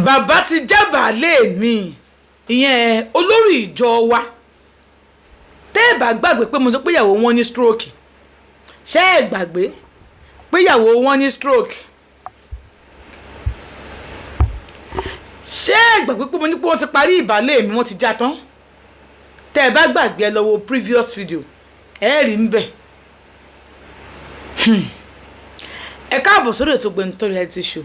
Bàbá ti jẹ́ baálé mi, ìyẹn olórí ìjọ wa. Tẹ́ ẹ bá gbàgbé pé mo sọ pé ìyàwó wọn ní stroke, ṣé ẹ gbàgbé pé ìyàwó wọn ní stroke? Ṣé ẹ gbàgbé pé mo ní pé wọ́n ti parí ìbálé mi, wọ́n ti já tán? Tẹ́ ẹ bá gbàgbé, ẹ lọ wo previous video, ẹ rí ń bẹ̀. Ẹ káàbọ̀ sórí ètò Ògbénután reality show.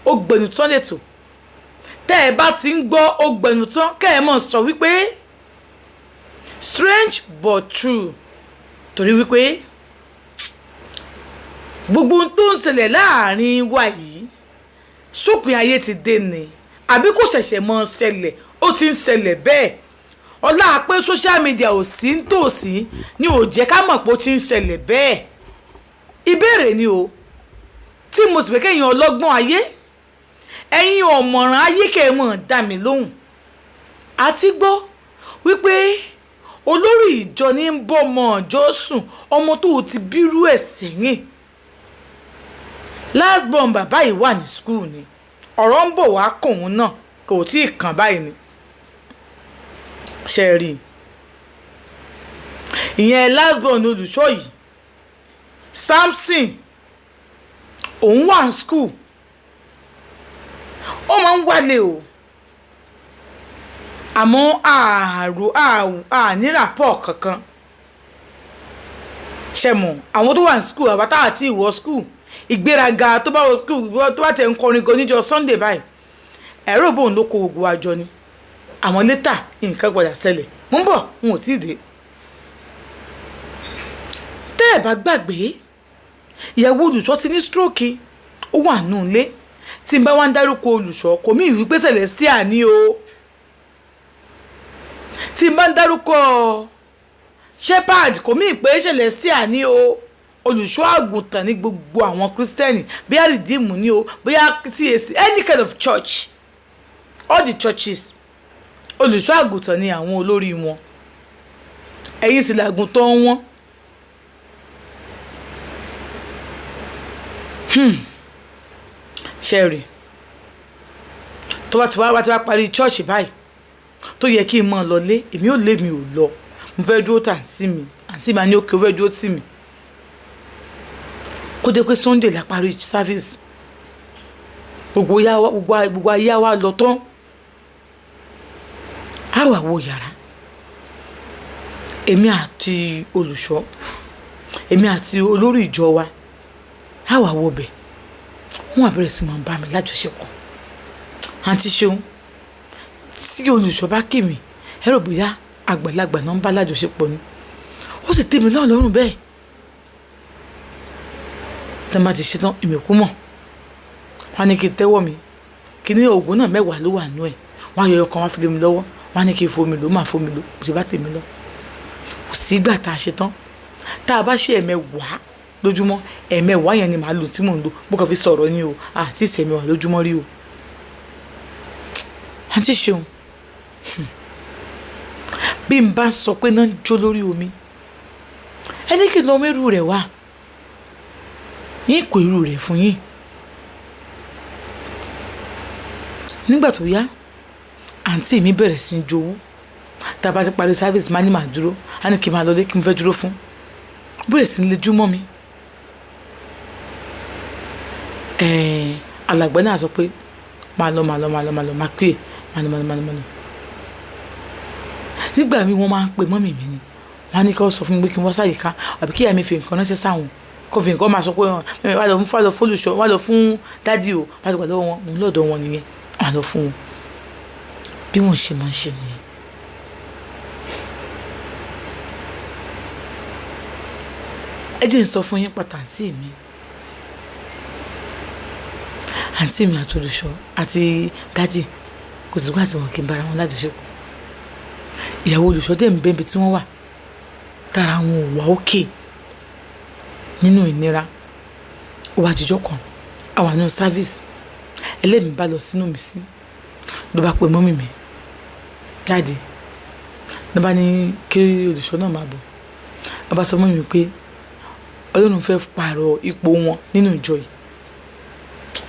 Ògbénután lẹ́tọ̀. Tẹ́ ẹ bá ti ń gbọ́ Ògbénután, kẹ́ ẹ mọ̀ sọ wípé strange but true, torí wípé gbogbo ohun tó ń ṣẹlẹ̀ láàrin wa yìí, sópin ayé ti dé ni àbí kò ṣẹ̀ṣẹ̀ mọ́ ṣẹlẹ̀? Ó ti ń ṣẹlẹ̀ bẹ́ẹ̀. Ọlá pé social media ò sí nítòsí ni ò jẹ́ ká mọ̀ pé ó ti ń ṣẹlẹ̀ bẹ́ẹ̀. Ìbéèrè ni o, tí mo sì fẹ́ kẹ́yìn ọlọ́gbọ́n ayé, ẹ̀yin ọ̀mọ̀ràn ayé, kẹ́ ẹ mọ̀ dá mi lóhùn. Àti gbọ́ wípé olórí ìjọ ní ń bọ́ ọmọ ọjọ́ sùn, ọmọ tó o ti bírú ẹ̀ sẹ́yìn. Last born bàbá yìí wà ní school ni. Ọ̀rọ̀ ń bọ̀ wá kòun náà, kò tí ì kàn báyìí ni. Ṣe rí i, ìyẹn last born olùṣọ́ yìí, Samson, òun wà ní school. Ó máa ń wálé o, àmọ́ ààrò àníràpọ̀ kankan. Ṣe mọ̀, àwọn tó wà ní school, àbátá àti ìwọ school, ìgbéraga tó bá wọ school, tó bá tẹ̀ ń kọrin gan níjọ́ Sunday báyìí, ẹ̀rọ bòun ló kó gbogbo wa jọ ni. Àmọ́ later, nǹkan gbọ́dọ̀ ṣẹlẹ̀. Mo ń bọ̀, n ò tí ì dé. Tẹ́ ẹ̀ bá gbàgbé, ìyàwó olùṣọ́ ti ní stroke, ó wà nù ilé. Tí n bá wá ń dárúkọ olùṣọ́, kò mí ìwí pé Celestial ni o. Tí n bá ń dárúkọ shepherd, kò mí pé Celestial ni o. Olùṣọ́ àgùntàn ní gbogbo àwọn Kristẹni, bóyá Redeem ni o, bóyá CAC, any kind of church, all the churches, olùṣọ́ àgùntàn ni àwọn olórí wọn. Ẹ̀yin sì làgùntàn wọn. Ṣẹ́ẹ̀rì tó bá ti wá, bá ti wá parí church báyìí, tó yẹ kí n mọ̀ lọ lé, èmi ò lé, mi ò lọ, mo fẹ́ dúró tà àǹtí mi. Àǹtí mi á ní òkè, ó fẹ́ dúró tì mí. Kó dé pé Sunday la parí service, gbogbo ayé wa lọ tán, á wà wọ yàrá, èmi àti olùṣọ́, èmi àti olórí ìjọ wa, á wà wọ bẹ̀. Wọ́n á bẹ̀rẹ̀ sí máa bá mi lájọṣepọ̀. Àǹtí Ṣeun, tí olùṣọ́ bá kì mí, ẹ rò bóyá àgbàlagbà náà ń bá lájọṣepọ̀ ni. Ó sì tẹ́ mi náà lọ́rùn bẹ́ẹ̀. Tí wọ́n bá ti ṣe tán, èmi kú mọ̀, wọ́n á ní kí n tẹ́wọ́ mi kí ní oògùn náà, 10 ló wà nú ẹ̀. Wọ́n á yọ ọkàn, wọ́n á fi lé mi lọ́wọ́, wọ́n á ní kí n fomi lò, máa fomi lò. Kò sí bá tèmi lọ. Kò sí ìgbà tá a ṣe tán, tá a bá ṣe 10 lójúmọ́, 10 yẹn ni màá lò tí mò ń lò. Bó kàn fi sọ̀rọ̀ ni o, àti ìṣẹ̀mẹ̀wá lójúmọ́ rí o. Àǹtí Ṣeun, bí n bá sọ pé náà ń jó lórí omi, ẹni kí n lọ mẹ́rù rẹ̀ wá yín, kò irú rẹ̀ fún yín. Nígbà tó yá, àǹtí mi bẹ̀rẹ̀ sí í jowú. Tá a bá ti parí service, máa ní màá dúró, á ní kí n máa lọlé, kí n fẹ́ dúró fún. Ó bẹ̀rẹ̀ sí í lejú mọ́ mi. Alàgbà náà sọ pé máa lọ, máa lọ, máa lọ, máa lọ, máa pè é, máa lọ, máa lọ, máa lọ, máa lọ. Nígbà míì, wọ́n máa ń pe mummy mi ni. Wọ́n á ní kí wọ́n sọ fún mi pé kí n wá sáyìíká, àbí kí ìyá mi fi nǹkan ránṣẹ́ sáwọn, kó fi nǹkan máa sọ pé wá lọ, wá lọ fún olùṣọ́, wá lọ fún daddy o. Bá ti gbà lọ́wọ́ wọn, òun lọ́dọ̀ wọn nìyẹn, wọ́n á lọ fún wọn. Bí wọ́n ṣe máa ń ṣe nìyẹn. Ẹ jẹ́ n sọ fún yín pàtàkì àǹtí mi. Àǹtí mi àti olùṣọ́ àti daddy, kò sí ìgbà tí wọn kì í bá ara wọn lájọṣepọ̀. Ìyàwó olùṣọ́ dẹ̀ ń bẹ ibi tí wọ́n wà, tára wọn ò wá òkè nínú ìnira. Ó wá jíjọ́ kan, a wà nínú service, ẹlẹ́mìí bá lọ sínú mi sí, ló bá pe mummy mi jáde. Ló bá ní kí olùṣọ́ náà máa bọ̀. Ló bá sọ mummy mi pé Ọlọ́run fẹ́ pààrọ̀ ipò wọn nínú ìjọ yìí.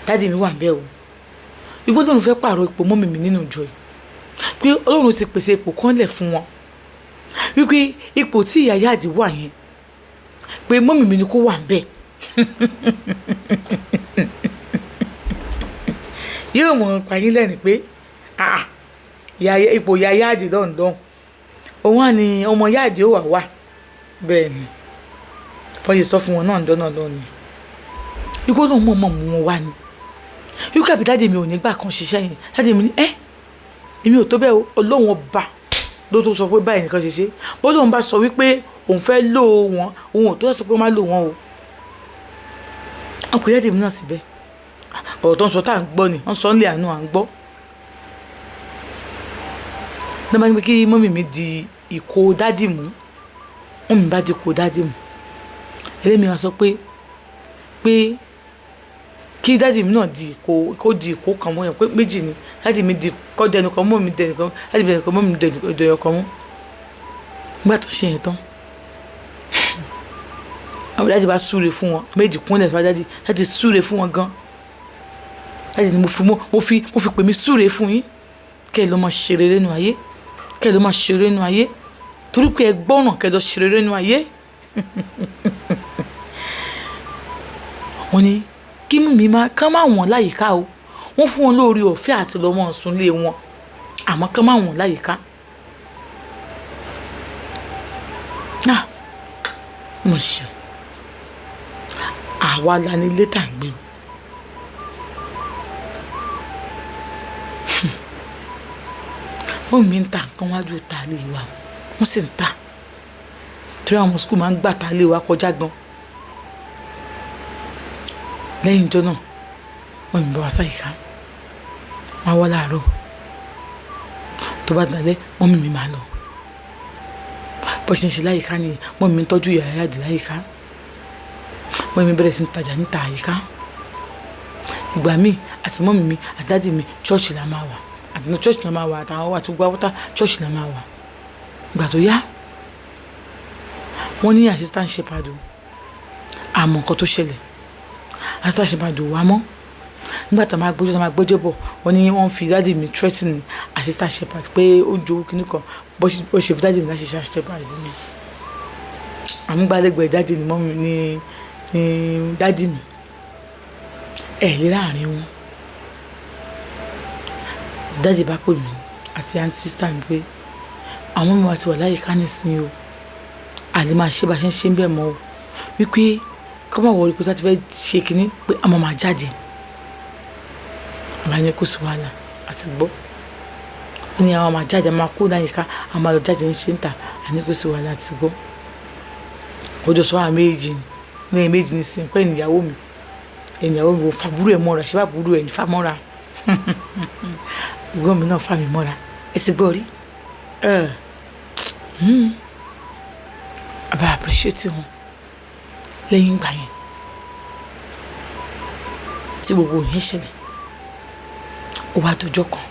Daddy mi wà níbẹ̀ o. Ìwọ Ọlọ́run fẹ́ pààrọ̀ ipò mọ́mì mi nínú ìjọ yìí, pé Ọlọ́run ti pèsè ipò kan lẹ̀ fún wọn, wípé ipò tí ìyá yáàdì wà yẹn, pé mọ́mì mi ni kó wà ń bẹ̀. Yóò mọ̀ pa yín lẹ́rìn pé ipò ìyá yáàdì lọ́ndọ̀n òun á ní ọmọ yáàdì ó wà wà bẹ́ẹ̀ ni. Wọ́n yìí sọ fún wọn náà ń dọ́nà lọ́nìí ikú náà mọ̀ mọ̀ mú wọn wá ni. Ikú àbí dáàdì mi ò ní gbà kan ṣiṣẹ́ yẹn. Dáàdì mi ní ẹ́ èmi ò tó bẹ́ẹ̀ o, Ọlọ́run ọba ló tó sọ pé báyìí nìkan ṣe ṣe. Bọ́lọ́run bá sọ wípé òun fẹ́ lò wọ́n, òun ò tó sọ pé má lò wọ́n o. Wọn kò dáàdì mi náà síbẹ̀. Ọ̀rọ̀ tó ń sọ tá à ń gbọ́ ni wọ́n sọ ń lé àánú à ń gbọ́. Ní bá ní pé kí mọ́mì mi di ìkó dádì mú, mọ́mì mi bá di ìkó dádì mú, ẹlẹ́mi wa sọ pé kí dádì mi náà di ìkó, kó di ìkó kan mọ́ yẹn, pé méjì ni dádì mi di, kọ́ dẹnu kan mọ́ mi dẹnu kan, dádì mi dẹnu kan mọ́ mi dẹnu kan mọ́. Nígbà tó ṣe yẹn tán, àwọn dádì bá súre fún wọn, méjì kúnlẹ̀ sọ dádì, dádì súre fún wọn gan. Dádì ni mo fi pè mí súre fún yín, kẹ́ ẹ lọ́ máa ṣe rere nínú ayé, kẹ́ ẹ lọ́ máa ṣe rere nínú ayé, torí pé ẹ gbọ́ràn kẹ́ ẹ lọ́ ṣe rere nínú ayé. Wọ́n ní kí mímí máa kán máa wọ̀n láyìíká o, wọ́n fún wọn lórí ọ̀fẹ́ àti lọ́mọ sunlé wọn, àmọ́ kán máa wọ̀n láyìíká. Ah, mo ṣe àwa la ní ilé tá à ń gbé o. Wọ́n mi ń ta nǹkan wájú ta lé wa o, wọ́n sì ń ta torí àwọn skul máa ń gbà ta lé wa kọjá gan. Lẹ́yìn ìjọ náà wọ́n mi bá wa sáyìíká, wọ́n á wá láàárọ̀, tó bá dalẹ́ wọ́n mi máa lọ. Bó ṣe ń ṣe láyìíká ni wọ́n mi ń tọ́jú ìyá yáàdì láyìíká, wọ́n mi bẹ̀rẹ̀ sí ní tajà níta àyíká. Ìgbà míì àti mọ́mì mi àti dádì mi ṣọ́ọ̀ṣì la máa wà, àti ṣọ́ọ̀ṣì la máa wà, àtàwọn àti gbogbo àwọ̀tá ṣọ́ọ̀ṣì la máa wà. Ìgbà tó yá wọ́n ní assistant shepherd o, àmọ́ nǹkan tó ṣẹlẹ̀, assistant shepherd ò wá mọ́. Nígbà tá a máa gbójú bọ̀, wọ́n ní wọ́n fi dádì mi threaten assistant shepherd pé ó ju owó kìíní kan, bó ṣe fi dádì mi láti ṣe assistant shepherd mi. Àmúgbálẹ́gbẹ̀ẹ́ dádì ni mọ́mì ní dádì mi ẹ̀ lé láàrin wọn. Dádì bá pè mí àti aunt sister mi pé àwọn ọmọ wa ti wà láyìíká nísìnyí o, àlè máa ṣe bá ṣe ń ṣe ń bẹ̀ mọ́ o, wípé kọ́ máa wọlé pé tá ti fẹ́ ṣe kínní pé àmọ́ máa jáde. Àbá ní kò sí wàhálà àti gbọ́. Ó ní àwọn máa jáde, àwọn máa kó láyìíká, àwọn máa lọ jáde ní ṣe ń tà, àní kò sí wàhálà àti gbọ́. Ọjọ́ sọ àwọn méjì ní ẹ̀yìn méjì ní sìn pé ìyàwó mi, ìyàwó mi ò fàbúrò ẹ̀ mọ́ra, ṣé bàbúrò ẹ̀ ní fà mọ́ra. Ìgbọ́n mi náà fà mí mọ́ra, ẹ sì gbọ́ rí. Àbá appreciate wọn lẹ́yìn ìgbà yẹn tí gbogbo yẹn ṣẹlẹ̀. Ó wá dọjọ́ kan,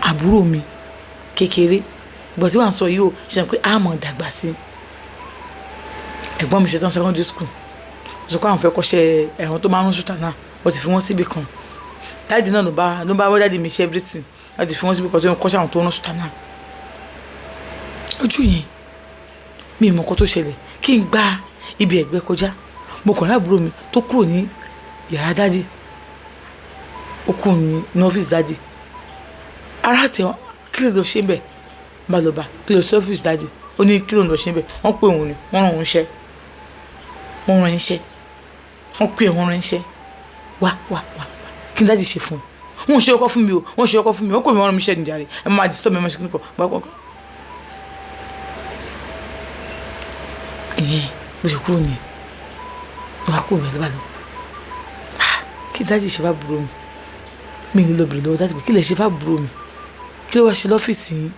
àbúrò mi kékeré, ìgbà tí wọ́n sọ yìí ó ṣe pé a mọ̀ dàgbà sí. Ẹ̀gbọ́n mi ṣetán secondary school, ó sọ pé àwọn fẹ́ kọ́ṣẹ́ ẹ̀wọ̀n tó máa ń rún ṣùtà náà, wọ́n ti fi wọ́n síbi kan. Dáàdì náà ló bá wọ́n dáàdì mi ṣe everything, wọ́n ti fi wọ́n síbi kan tí wọ́n kọ́ṣẹ́ àwọn tó ń rún ṣùtà náà. Ojú yẹn mi ì mọ̀ nǹkan tó ṣẹlẹ̀, kí n gba ibi ẹ̀gbẹ́ kọjá, mo kàn rí àbúrò mi tó kúrò ní yàrá dáàdì, ó kúrò ní ọ́fíìsì dáàdì. Ara tẹ wọn, kí ló lọ ṣe ń bẹ̀? Bá lọ bá, kí ló ṣe ọ́fíìsì dáàdì? Ó ní kí ló lọ ṣe ń bẹ̀? Wọ́n pè òun ni, wọ́n rán òun iṣẹ́, wọ́n rán iṣẹ́, wọ́n pè wọ́n rán iṣẹ́. Wá wá wá, kí ni dáàdì ṣe fún un? Wọ́n ṣe ọkọ fún mi o, wọ́n ṣe ọkọ fún mi, wọ́n kò mi wọ́n rán mi iṣẹ́ nìjàre, ẹ máa disturb mi, ẹ máa ṣe kíni kan, bá. Ìyẹn bó ṣe kúrò nìyẹn, ló bá kúrò bẹ́ẹ̀ ló bá lọ. Kí dáàdì ṣe bá búrò mi? Mi ní lọ bèrè lọ́wọ́ dáàdì pé kí lè ṣe bá búrò mi? Kí ló wá ṣe lọ́fíìsì yín?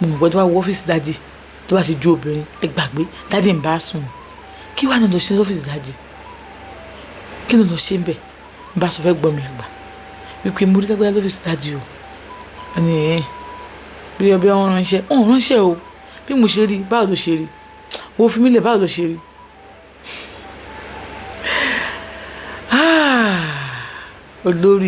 Mo mọ̀ pé tó bá wọ ọ́fíìsì dáàdì, tó bá ti ju obìnrin, ẹ gbàgbé, dáàdì ń bá sùn. Kí wàá náà lọ ṣe lọ́fíìsì dáàdì? Kí ló lọ ṣe ń bẹ̀? Ń bá sọ fẹ́ gbọ́ mi àgbà wípé mo rí lágbájá lọ́fíìsì dáàdì o. Ẹni ẹ̀ bí ọbẹ̀ wọn ránṣẹ́, wọn ránṣẹ́ o. Bí mo ṣe rí, báwo ló ṣe rí? Wo fi mí lẹ̀, báwo ló ṣe rí? Olórí.